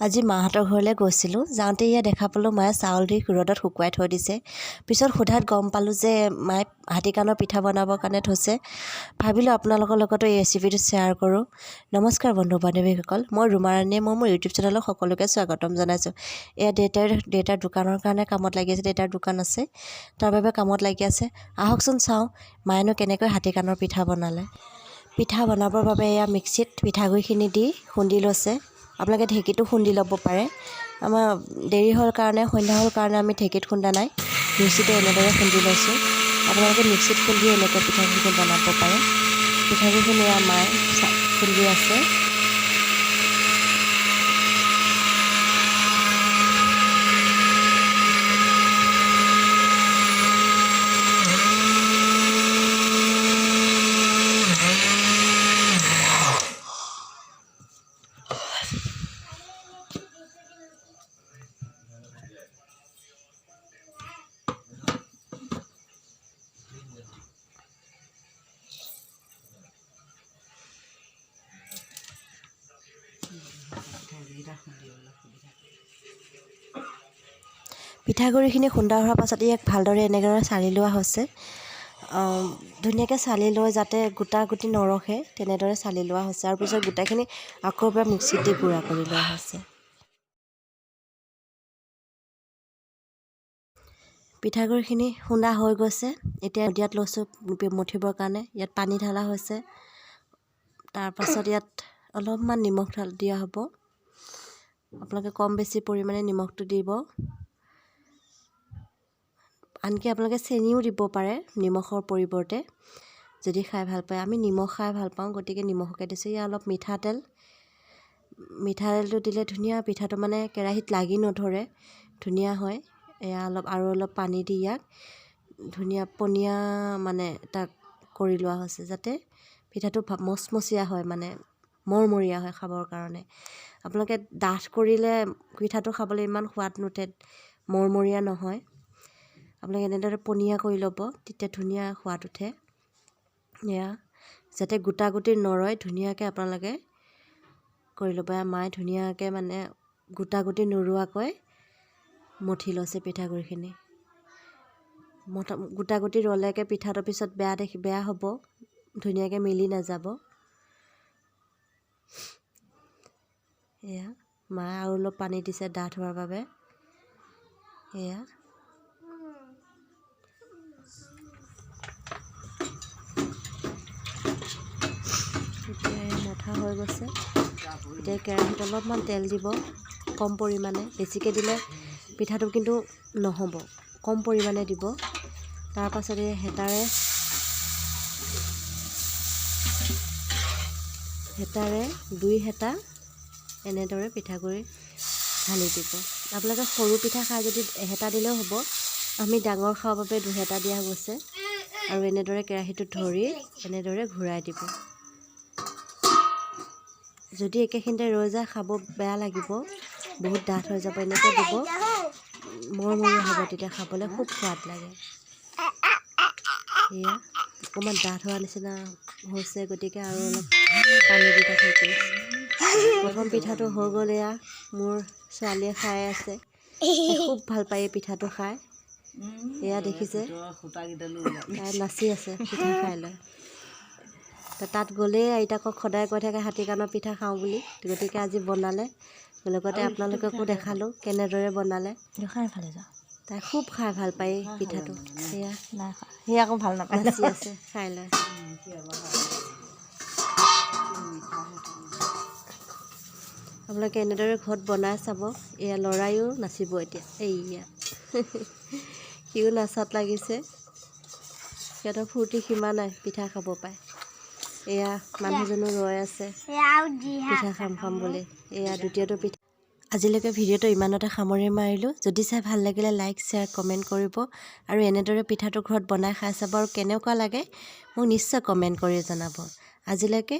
আজি মাহঁতৰ ঘৰলৈ গৈছিলোঁ। যাওঁতে এয়া দেখা পালোঁ, মায়ে চাউল দি ৰ'দত শুকুৱাই থৈ দিছে। পিছত সোধাত গম পালোঁ যে মায়ে হাতীকাণৰ পিঠা বনাবৰ কাৰণে থৈছে। ভাবিলোঁ আপোনালোকৰ লগতো এই ৰেচিপিটো শ্বেয়াৰ কৰোঁ। নমস্কাৰ বন্ধু বান্ধৱীসকল, মই ৰুমা ৰাণীয়ে মই মোৰ ইউটিউব চেনেলত সকলোকে স্বাগতম জনাইছোঁ। এয়া দেউতাৰ দোকানৰ কাৰণে কামত লাগি আছে। দেউতাৰ দোকান আছে, তাৰ বাবে কামত লাগি আছে। আহকচোন চাওঁ মায়েনো কেনেকৈ হাতীকাণৰ পিঠা বনালে। পিঠা বনাবৰ বাবে এয়া মিক্সিত পিঠাগুড়িখিনি দি খুন্দি লৈছে। আপোনালোকে ঢেঁকীতো খুন্দি ল'ব পাৰে। আমাৰ দেৰি হ'ল কাৰণে, সন্ধ্যা হ'ল কাৰণে আমি ঢেঁকীত খুন্দা নাই, মিক্সিতে এনেদৰে খুন্দি লৈছোঁ। আপোনালোকে মিক্সিত খুন্দি এনেকৈ পিঠাগুড়িখিনি বনাব পাৰে। পিঠাগুড়িখিনি এয়া মায়ে খুন্দি আছে। পিঠাগুড়িখিনি খুন্দা হোৱাৰ পাছত ইয়াক ভালদৰে এনেদৰে চালি লোৱা হৈছে। ধুনীয়াকৈ চালি লৈ যাতে গোটা গুটি নৰখে, তেনেদৰে চালি লোৱা হৈছে। আৰু পিছত গোটাখিনি আকৌ এবাৰ মিক্সিত দি গুড়া কৰি লোৱা হৈছে। পিঠাগুড়িখিনি খুন্দা হৈ গৈছে। এতিয়া ইয়াত লৈছোঁ মঠিবৰ কাৰণে। ইয়াত পানী ঢালা হৈছে। তাৰপাছত ইয়াত অলপমান নিমখ দিয়া হ'ব। আপোনালোকে কম বেছি পৰিমাণে নিমখটো দিব। আনকি আপোনালোকে চেনিও দিব পাৰে নিমখৰ পৰিৱৰ্তে, যদি খাই ভাল পায়। আমি নিমখ খাই ভাল পাওঁ, গতিকে নিমখকে দিছোঁ। ইয়াত অলপ মিঠাতেল, মিঠাতেলটো দিলে ধুনীয়া পিঠাটো মানে কেৰাহীত লাগি নধৰে, ধুনীয়া হয়। এয়া অলপ আৰু অলপ পানী দি ইয়াক ধুনীয়া পনীয়া মানে তাক কৰি লোৱা হৈছে, যাতে পিঠাটো মচমচীয়া হয়, মানে মৰমৰীয়া হয় খাবৰ কাৰণে। আপোনালোকে ডাঠ কৰিলে পিঠাটো খাবলৈ ইমান সোৱাদ নুঠে, মৰমৰীয়া নহয়। আপোনালোকে এনেদৰে পনীয়া কৰি ল'ব, তেতিয়া ধুনীয়া সোৱাদ উঠে। এয়া যাতে গোটা গুটি নৰয়, ধুনীয়াকৈ আপোনালোকে কৰি ল'ব। এয়া মায়ে ধুনীয়াকৈ মানে গোটা গুটি নোৰোৱাকৈ মঠি লৈছে পিঠাগুড়িখিনি। গোটা গুটি ৰ'লেকে পিঠাটোৰ পিছত বেয়া দেখি বেয়া হ'ব, ধুনীয়াকৈ মিলি নাযাব। এয়া মায়ে আৰু অলপ পানী দিছে ডাঠ হোৱাৰ বাবে। এয়া এতিয়া মঠা হৈ গৈছে। এতিয়া কেৰাহীত অলপমান তেল দিব, কম পৰিমাণে। বেছিকৈ দিলে পিঠাটো কিন্তু নহ'ব, কম পৰিমাণে দিব। তাৰপাছত এই হেতাৰে দুই হেতা এনেদৰে পিঠাগুড়ি ঢালি দিব। আপোনালোকে সৰু পিঠা খাই যদি এহেতা দিলেও হ'ব, আমি ডাঙৰ খাবৰ বাবে দুহেতা দিয়া গৈছে। আৰু এনেদৰে কেৰাহীটোত ধৰি এনেদৰে ঘূৰাই দিব। যদি একেখিনিতে ৰৈ যায় খাব বেয়া লাগিব, বহুত ডাঠ হৈ যাব। এনেকৈ দিব, মৰমৰীয়া হ'ব, তেতিয়া খাবলৈ খুব সোৱাদ লাগে। এয়া অকণমান ডাঠ হোৱা নিচিনা হৈছে, গতিকে আৰু অলপ পানী দি তাত হেৰি কৰিছোঁ। প্ৰথম পিঠাটো হৈ গ'ল। এয়া মোৰ ছোৱালীয়ে খাই আছে, খুব ভাল পায় এই পিঠাটো খাই। এয়া দেখিছে, তাই নাচি আছে পিঠা খাই লৈ। তাত গ'লেই আইতাকক সদায় কৈ থাকে হাতী কাণৰ পিঠা খাওঁ বুলি, গতিকে আজি বনালে। লগতে আপোনালোককো দেখালোঁ কেনেদৰে বনালে। তাই খুব খাই ভাল পায় এই পিঠাটো। সেয়া সি আকৌ ভাল নাপায়, নাচি আছে খাই লৈ। আপোনালোকে এনেদৰে ঘৰত বনাই চাব। এয়া ল'ৰায়ো নাচিব এতিয়া, এইয়া সিও নাচাত লাগিছে। সিহঁতৰ ফূৰ্তি সীমা নাই পিঠা খাব পায়। এয়া মানুহজনো ৰৈ আছে পিঠা খাম খাম বুলি। এয়া দ্বিতীয়টো পিঠা। আজিলৈকে ভিডিঅ'টো ইমানতে সামৰি মাৰিলোঁ। যদি চাই ভাল লাগিলে লাইক, শ্বেয়াৰ, কমেণ্ট কৰিব আৰু এনেদৰে পিঠাটো ঘৰত বনাই খাই চাব আৰু কেনেকুৱা লাগে মোক নিশ্চয় কমেণ্ট কৰি জনাব। আজিলৈকে